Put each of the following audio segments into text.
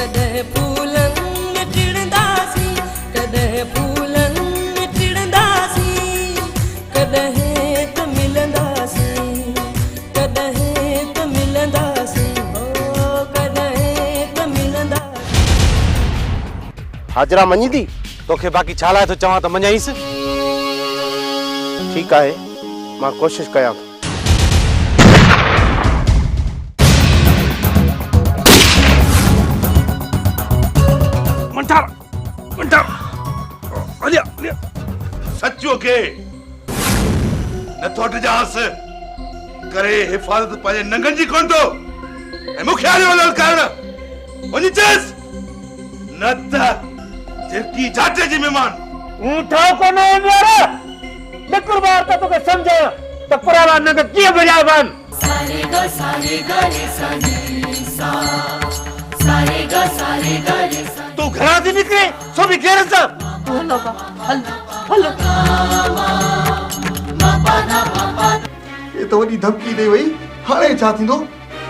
ڪڏهن ڦولن ۾ ٽڙنداسين، ڪڏهن ڦولن ۾ ٽڙنداسين، ڪڏهن ته ملنداسين، ڪڏهن ته ملنداسين، هو ڪڏهن ته ملنداسين. حاجره مڃيندي؟ توکي باقي ڇا لاء ٿو چوان ته مڃائينس؟ ٺيڪ آهي، مان ڪوشش ڪيان ٿو. منٺار منٺار هليا هليا. سچو کي نٿو ڊڄانس، ڪري حفاظت پنهنجي ننگن جي ڪونه ٿو ۽ مون کي آڻيو للڪارڻ. وڃي چيس نه ته جهرڪي جاٽي جي مهمان. تون ٺاهوڪو نه آهين يار، ٻڪر ٻار ته توکي سمجهايان ته پراوا ننگ ڪيئن ڀڄائبا آهن. سا ري گا سا ري گا ري سا ني سا سا ري گا سا ري گا ري سا. تون گهران ٿي نڪرين سو به غيرن سان. تون هل بابا هل هل. هي ته وڏي ڌمڪي ڏئي وئي، هاڻي ڇا ٿيندو؟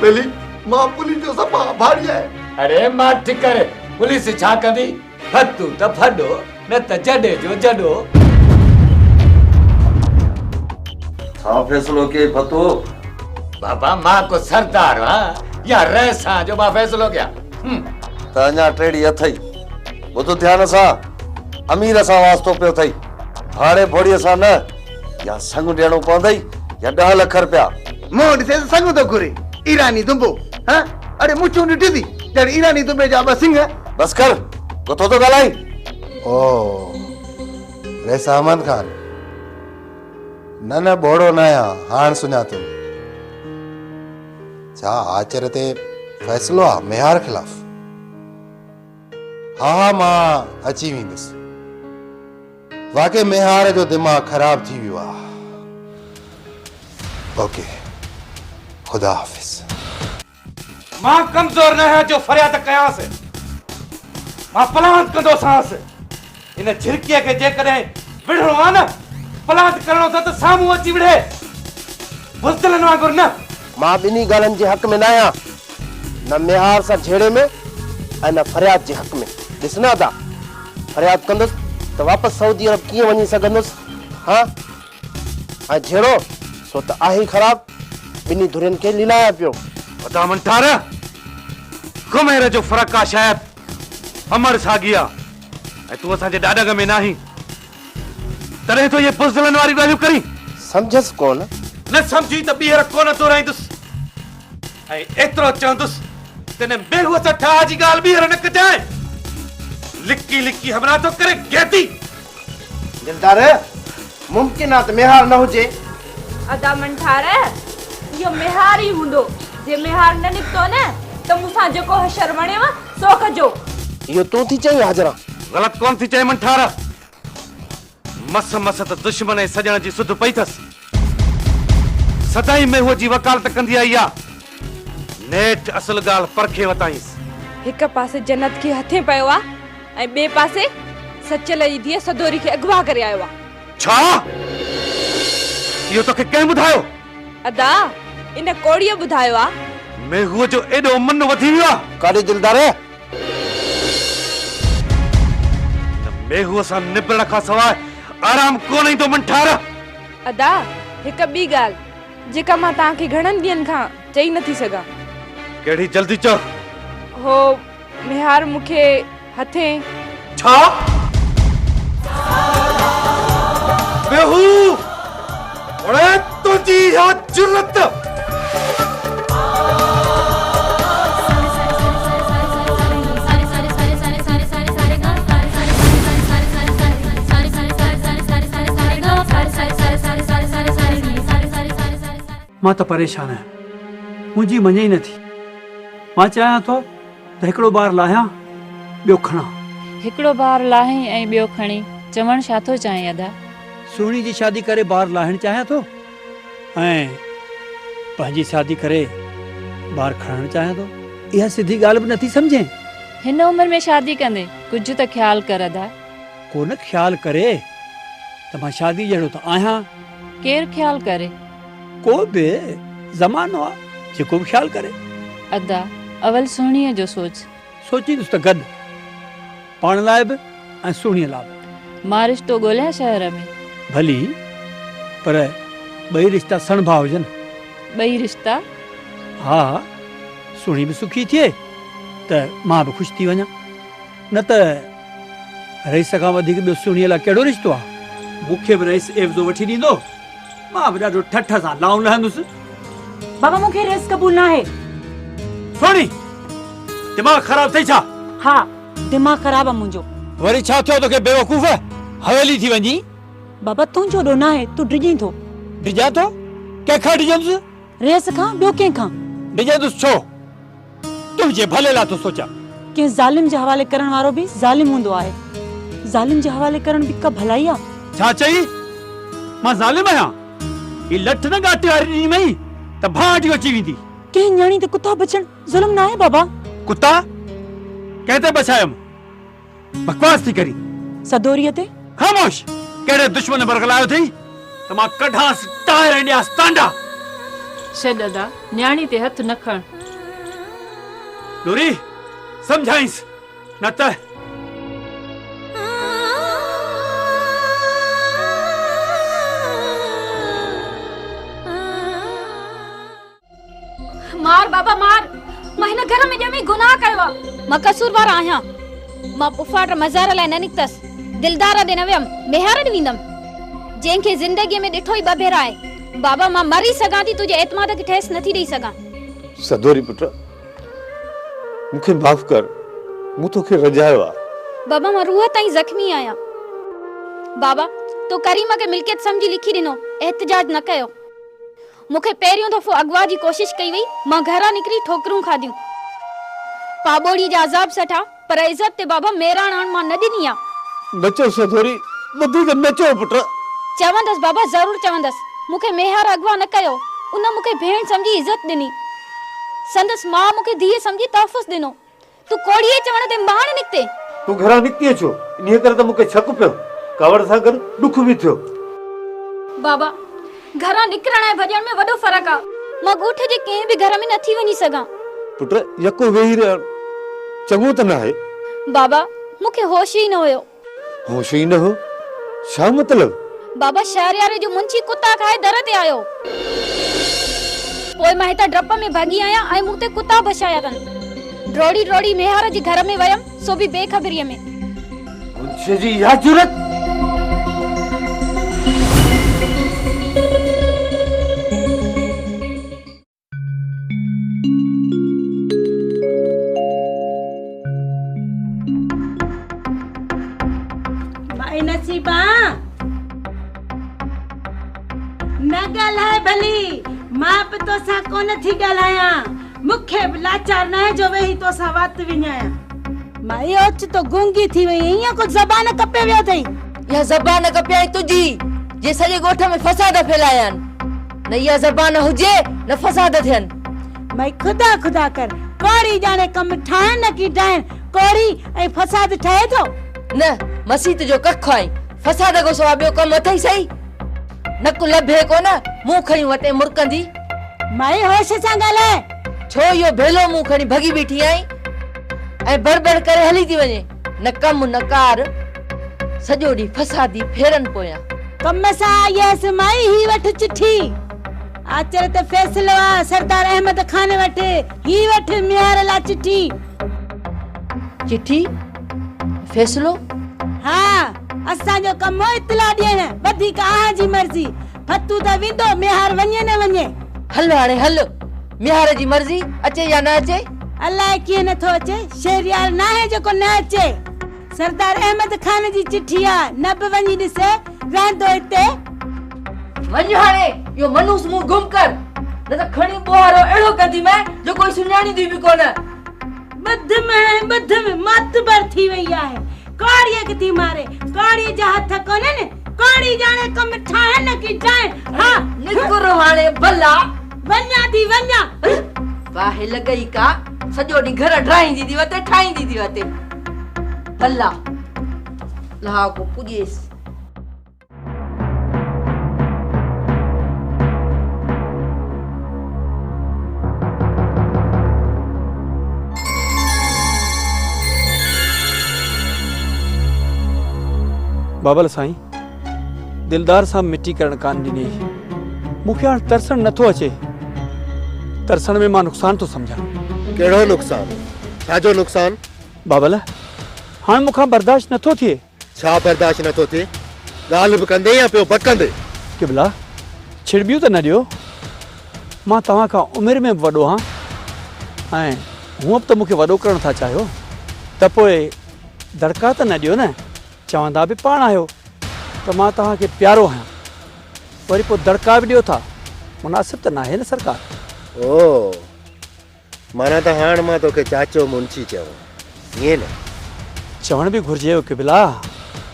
ٻيلي، مان پوليس جو صفا آڀاري آهيان. اڙي ماٺ ڪر، پوليس ڇا ڪندي؟ ڦتو ته ڦڏو، نه ته جڏي جو جڏو. ڇا فيصلو ڪيئي ڦتو؟ بابا مان ڪو سردار هان يا رئيس هان جو مان فيصلو ڪيان. ته اڃا ٽيڙي اٿئي. ٻڌ ڌيان سان، امير سان واسطو پيو اٿئي، ڀاڙي ڀوڙيء سان نه. يا سڱ ڏيڻو پوندئي يا ڏهه لک رپيا. منهن ڏسي ته سڱ ٿو گهري. ايراني دنبو. هه اڙي مڇون ڏٺي ٿي ڄڻ ايراني دنبي جا ٻه سڱ. بس ڪر، گٿو ٿو ڳالهائين. او رئيس احمد خان. نه نه ٻوڙو نه آهيان، هاڻ سڃاتم. ڇا آچر تي فيصلو آ ميهار خلاف؟ ها ها مان اچي ويندس. واقعي ميهار جو دماغ خراب ٿي ويو آ. اوڪي خدا حافظ. مان ڪمزور نه آهيان جو فرياد ڪيانس. مان پلاند ڪندوسانس. هن جهرڪيء کي جيڪڏهن وڙهڻو آ نه، پلاند ڪرڻو اٿس ته سامهون اچي وڙهي. بزدلن وانگر نه. مان ٻنهي ڳالهين جي حق ۾ نه آهيان. نه ميهار سان جهيڙي ۾ ۽ نه فرياد جي حق ۾. ڏس نه ادا، فرياد ڪندس ته واپس سعودي عرب ڪيئن وڃي سگهندس؟ هان؟ ۽ جهيڙو سو ته آهي ئي خراب، ٻنهي ڌرين کي ليلايان پيو. ادا منٺار، غمير جو فرق آ شايد امڙ ساڳي آ ۽ تون اسان جي ڏاڏنگ ۾ ناهين تڏهن ٿو اهي بزدلن واريون ڳالهيون ڪرين. سمجهيس ڪونه. نه سمجهي ته ٻيهر ڪونه دهرائيندس. ۽ ايترو چوندس ته ان بيهوء سان ٺاهه جي ڳالهه ٻيهر نه ڪجانء. لڪي لڪي حملا ٿو ڪري گيدي. دلدار، ممڪن آ ته ميهار نه هجي. ادا منٺار، اهو ميهار ئي هوندو. جي ميهار نه نڪتو نه ته مون سان جيڪو حشر وڻيو سو ڪجو. اهو تون ٿي چئين حاجران؟ غلط ڪونه ٿي چئين منٺار. مس مس ته دشمن ۽ سڄڻ جي سڌ پئي ٿس. سدائين ميهوء جي وڪالت ڪندي آئي آ. نيٺ اصل ڳالهه پرکي وتائينس. هڪ پاسي جنت کي هٿين پيو آ ۽ ٻئي پاسي سچل جي ڌيء سدوري کي اغوا ڪري آيو آ. ڇا؟ اهو توکي ڪنهن ٻڌايو؟ ادا، ان ڪوڙيء ٻڌايو آ. ميهوء جو ايڏو من وڌي ويو آ. ڪاڏي دلدار؟ هن ميهوء سان نبرڻ کان سواء آرام ڪونه ايندو منٺار. ادا، هڪ ٻي ڳالهه، جيڪا مان توهان کي گهڻن ڏينهن کان چئي نٿي سگهان. ڪهڙي جلدي چئو. هو ميهار مون کي هٿين. ڇا؟ ميهو! اڙي تنهنجي اها جرئت! مان ته پريشان آهيان. منهنجي مڃي ئي نٿي. مان چاهيان ٿو ته هڪڙو بار لاهيان، ٻيو کڻان. هڪڙو بار لاهين ۽ ٻيو کڻين، چوڻ ڇا ٿو چاهين ادا؟ سهڻي جي شادي ڪري بار لاهڻ چاهيان ٿو ۽ پنهنجي شادي ڪري بار کڻڻ چاهيان ٿو. اها سڌي ڳالهه به نٿي سمجهين؟ هن عمر ۾ شادي ڪندين، ڪجهه ته خيال ڪر ادا. ڪو نه خيال ڪري ته مان شادي جهڙو ته آهيان. ڪير خيال ڪري؟ ڪو به زمانو آ جيڪو به خيال ڪري. ادا اول سهڻيء جو سوچ. سوچيندس ته گڏ، پاڻ لاء به ۽ سهڻيء لاء به. مان رشتو ڳوليان شهر ۾. ڀلي، پر ٻئي رشتا سڻڀا هجن. ٻئي رشتا؟ ها، سهڻي به سکي ٿئي ته مان به خوش ٿي وڃان. نه ته رئيس کان وڌيڪ ٻيو سهڻيء لاء ڪهڙو رشتو آ؟ مون کي به رئيس عيوضو وٺي ڏيندو. مان به ڏاڍو ٺٺ سان لائون لهندس. بابا مون کي ريس قبول ناهي. سهڻي! دماغ خراب اٿئي ڇا؟ ها دماغ خراب آ منهنجو. وري ڇا ٿيو توکي بيوقوف؟ حويلي ٿي وڃين. بابا تنهنجو ڏوهه ناهي تون ڊڄين ٿو. ڊڄان ٿو؟ ڪنهن کان ڊڄندس؟ ريس کان ٻيو ڪنهن کان؟ ڊڄندس ڇو؟ تنهنجي ڀلي لاء ٿو سوچيان. ڪنهن ظالم جي حوالي ڪرڻ وارو به ظالم هوندو آهي. ظالم جي حوالي ڪرڻ به ڪا ڀلائي آ؟ ڇا چئي؟ مان ظالم آهيان؟ هي لٺ نه ڳاٽي واري ڏني مئي ته ڀانئٽيون اچي ويندي. ڪنهن نياڻي تي ڪتا بڇڻ ظلم ناهي بابا؟ ڪتا؟ ڪنهن تي بڇايم؟ بڪواس ٿي ڪرين. سدوريء تي؟ خاموش! ڪهڙي دشمن برغلايو اٿئي ته مان ڪڍانس ٽائر ۽ ڏيانس ٽانڊا. ڇڏ ادا، نياڻي تي هٿ نه کڻ. نوري، سمجهائينس نه ته. مار بابا مار، مان هن گهر ۾ ڄمي گناهه ڪيو آ، مان قصوروار آهيان. مان پڦاٽ مزار لاء نه نڪتس، دلدار ڏي نه ويم، ميهار ڏي ويندم. جنهن کي زندگيء ۾ ڏٺو ئي ٻه ڀيرا آهي. بابا مان مري سگهان ٿي، تنهنجي اعتماد کي ٺيس نٿي ڏئي سگهان. سدوري پٽ، مون کي معاف ڪر، مون توکي رنجايو آ. بابا مان روح تائين زخمي آهيان. بابا تو ڪريم کي ملڪيت سمجهي لکي ڏنو، احتجاج نه ڪيو. مون کي پهريون دفعو اغوا جي ڪوشش ڪئي وئي، مان گهران نڪري ٺوڪرون کاڌيون. پاٻوڙي جا عذاب سٺا، پر عزت تي بابا ميراڻ آڻ مان نه ڏني آ. نه چئو سدوري، وڌيڪ نه چئو پٽ. چوندس بابا ضرور چوندس، مون کي ميهار اغوا نه ڪيو، ان مون کي ڀيڻ سمجهي عزت ڏني. سندس ماء مون کي ڌيء سمجهي تحفظ ڏنو. تون ڪوڙيء چوڻ تي ماڻ نڪتين. تون گهران نڪتينء ڇو؟ انهيء ڪري ته مون کي شڪ پيو. ڪاوڙ سان گڏ ڏک به ٿيو. بابا، گهران نڪرڻ ۽ ڀڄڻ ۾ وڏو فرق آ. مان ڳوٺ جي ڪنهن به گهر ۾ نٿي وڃي سگهان. پٽ، يڪو ويهي رهڻ چڱو ته ناهي. بابا، مون کي هوش ئي نه هيو. هوش ئي نه هو؟ ڇا مطلب؟ بابا شهرياري جو منشي ڪتا کائي در تي آيو. پوء مان هتان ڊپ ۾ ڀڳي آهيان ۽ مون تي ڪتا ڀشايا اٿن. ڊوڙي ڊوڙي ميهار جي گهر ۾ ويم، سو به بي خبريء ۾. منشيء جي اها جرئت! مائي نصيبا نه ڳالهاء ڀلي مان به توسان ڪونه ٿي ڳالهايان مون کي به لاچار ناهي جو ويهي توسان وات وڃايان. مائي اوچتو گونگي ٿي وئي ائين ڪو زبان ڪپي ويو اٿئي. اها زبان ڪپيائين تنهنجي جنهن سڄي ڳوٺ ۾ فساد ڦهلايا آهن. نه اها زبان هجي نه فساد ٿين. مئي خدا خدا ڪر، ڪوڙي ڄاڻي ڪم ٺاهڻ نه ڪي ڊاهڻ، ڪوڙي ۽ فساد ٺهي ٿو؟ نه مسيت جو ڪک آهين، فساد کان سوا ٻيو ڪم اٿئي سهي؟ نڪ لڀي ڪونه، منهن کنيون وتين مرڪندي. مئي هوش سان ڳالهاء. ڇو اهو ڀيلو منهن کڻي ڀڳي بيٺي آهين ۽ بڙ بڙ ڪري هلي ٿي وڃين. نه ڪم نه ڪار، سڄو ڏينهن فسادي ڦيرن پويان. ڪم سان آئي هيس مائي، هي وٺ چٺي. آچر تي فيصلو آ، سردار احمد خان وٽ، هي وٺ ميهار لا چٺي. چٺي؟ فيصلو؟ ها، اسان جو ڪم هو اطلاع ڏيڻ، وڌيڪ اوهان جي مرضي. ڦتو ته ويندو، ميهار وڃي نه وڃي. هل هاڻي هل، ميهار جي مرضي، اچي يا نه اچي. الائي ڪيئن نه ٿو اچي، شهريار ناهي جيڪو نه اچي. سردار احمد خان جي چٺي آ، نه به وڃي ڏسي، رهندو هتي. وڃ هاڻي اهو منحوس منهن گم ڪر، نه ته کڻي ٻوهارو اهڙو ڪنديمانء جو ڪوئي سڃاڻيندو ئي به ڪونه. ٻڌ ۾ ٻڌ ۾ معتبر ٿي وئي آهي. ڪاڙيء کي ٿي ماري، ڪاڙيء جا هٿ ڪونهن، ڪاڙي ڄاڻي ڪم ٺاهڻ نه ڪي ڊاهڻ، ها. نڪر هاڻي ڀلا. وڃان ٿي وڃان. باهه لڳئي ڪا، سڄو ڏينهن گهر ڊاهيندي ٿي وتي، ٺاهيندي ٿي وتي. ڀلا لها ڪو پڄيس. بابل سائين، دلدار سان مٽي ڪرڻ ڪانه ڏني. مون کي هاڻ ترسڻ نٿو اچي. ترسڻ ۾ مان نقصان ٿو سمجهان. ڪهڙو نقصان؟ ڇا جو نقصان؟ بابل، هاڻ مون کان برداشت نٿو ٿئي. ڇا برداشت نٿو ٿئي؟ ڳالهه به ڪندين يا پيو بڪندين؟ قبلا، ڇڙٻيون ته نه ڏيو. مان توهان کان عمر ۾ به وڏو آهيان ۽ هونء به ته مون کي وڏو ڪرڻ ٿا چاهيو ته پوء دڙڪا ته نه ڏيو نه. چوندا به پاڻ آهيو ته مان توهان کي پيارو آهيان، وري پوء دڙڪا به ڏيو ٿا، مناسب ته ناهي نه سرڪار. او، معنيٰ ته هاڻ مان توکي چاچو منشي چوان، ائين نه؟ چوڻ به گهرجي او قبلا.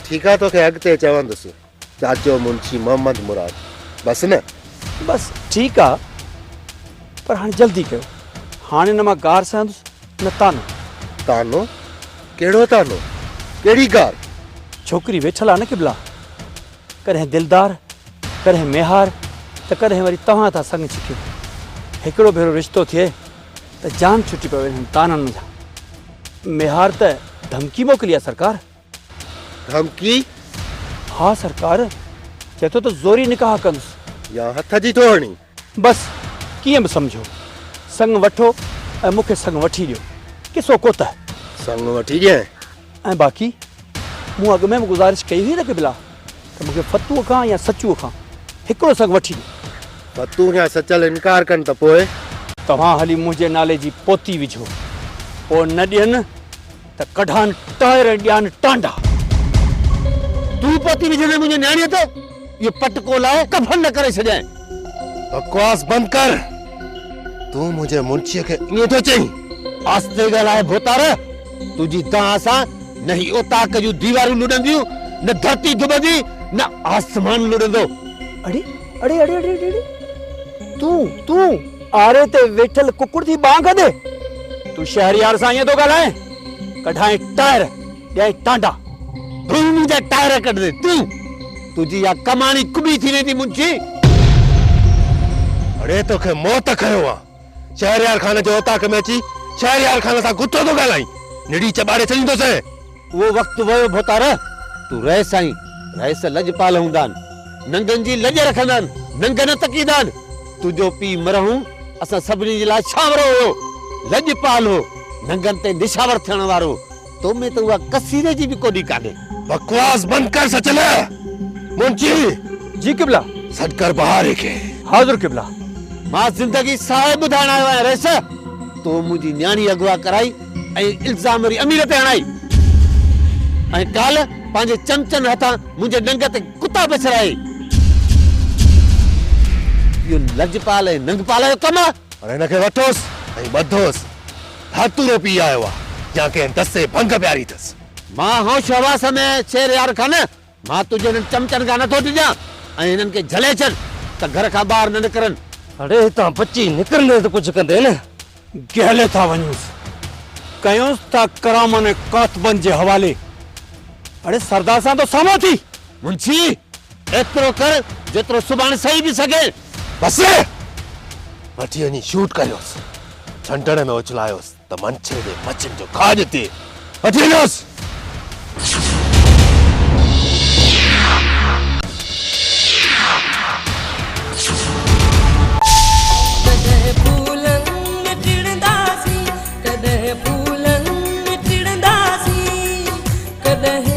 ٺيڪ آ، توکي اڳتي چوندس چاچو منشي محمد مراد، بس نه؟ بس ٺيڪ آ، پر هاڻي جلدي ڪيو، هاڻي نه مان گار سهندس نه طعنو. طعنو؟ ڪهڙو طعنو؟ ڪهڙي گار؟ ڇوڪري ويٺل آ نه قبلا، ڪڏهن دلدار، ڪڏهن ميهار ته ڪڏهن وري توهان ٿا سڱ ڇڪيو. هڪڙو ڀيرو رشتو ٿئي ته جان ڇٽي پوي انهن طعنن منجهان. ميهار ته ڌمڪي موڪلي آ سرڪار. ڌمڪي؟ ها سرڪار، چئي ٿو ته زوري نڪاح ڪندس. يا هٿ جي ٿو هڻي؟ بس ڪيئن به سمجهو، سڱ وٺو ۽ مون کي سڱ وٺي ڏيو. قصو ڪوتهه. سڱ وٺي ڏيانء؟ ۽ باقي مون اڳ ۾ به گذارش ڪئي هئي نه قبلا ته مون کي فتوء کان يا سچوء کان هڪڙو سڱ وٺي ڏيو. فتو يا سچل انڪار ڪن ته پوء؟ توهان هلي منهنجي نالي جي پوتي وجهو، پوء نه ڏين ته ڪڍان ٽائر ۽ ڏيان ٽانڊا. تون پوتي وجهندين منهنجي نياڻيء تي؟ اهو پٽڪو لاهي ڪفن نه ڪري ڇڏيانء. بڪواس بند ڪر. تون منهنجي منشيء کي ائين ٿو چئين؟ آهستي ڳالهاء ڀوتار، تنهنجي دانهن سان نه هي اوطاق جون ديوارون لڏنديون، نه ڌرتي ڌٻندي، نه آسمان لڏندو. اڙي اڙي اڙي اڙي اڙي تون تون آري تي ويٺل ڪڪڙ ٿي ٻانگ ڏي. تون شهريار سان ائين ٿو ڳالهائين؟ ڪڍائين ٽائر، ڏيائين ٽانڊا. تون منهنجا ٽائر ڪڍندين تون؟ تنهنجي اها ڪماڻي ڪٻي ٿي ويندي منشي. اڙي توکي موت کنيو آ. شهريار خان جي اوطاق ۾ اچي شهريار خان سان گٿو ٿو ڳالهائين. نڙي چٻاڙي ڇڏيندوسين. اهو وقت ويو ڀوتار، تون رئيس آهين، رئيس لڄپال هوندا آهن، ننگن جي لڄ رکندا آهن، ننگ نه تڪيندا آهن. تنهنجو پيء مرحوم اسان سڀني جي لاء ڇانورو هيو، لڄپال هو، ننگن تي نشاور ٿيڻ وارو هو. تو ۾ ته اها ڪسيري جي به ڪوڏي ڪانهي. بڪواس بند ڪر سچل! منشي! جي قبلا! سڏ ڪر بهاري کي. حاضر قبلا! مان زندگي ساهي ٻڌائڻ آيو آهيان رئيس! تو منهنجي نياڻي اغوا ڪرائي ۽ الزام وري امير تي هڻائي ۽ ڪالهه پنهنجي چمچن هٿان منهنجي ننگ تي ڪتا بڇڙائي. اهو لڄپال ۽ ننگپال جو ڪم آهي. پر هن کي وٺوس ۽ ٻڌوس. ڌاتورو پي آيو آ يا ڪنهن دسي ڀنگ پياري اٿس. مان هوش حواس ۾ شير يار خان، مان تنهنجي هنن چمچن کان نٿو ڊڄان ۽ هنن کي جهلي ڇڏ ته گهر کان ٻاهر نه نڪرن. اڙي هتان بچي نڪرندين ته ڪجهه ڪندين نه. گهلي ٿا وڃونس. ڪيونس ٿا ڪرامن ۽ ڪاتبن جي حوالي. اڙي سردار سان تو سامهون ٿي. منشي! ايترو ڪر جيترو سڀاڻي سهي به سگهين. بس! وٺي وڃي شوٽ ڪريوس. ڇنڊڻ ۾ اڇلايوس ته منڇر جي مڇين جو کاڄ ٿئي. وٺي وڃوس. ڪڏهن ڦولن ۾ ٽڙنداسين، ڪڏهن ڦولن ۾ ٽڙنداسين، ڪڏهن.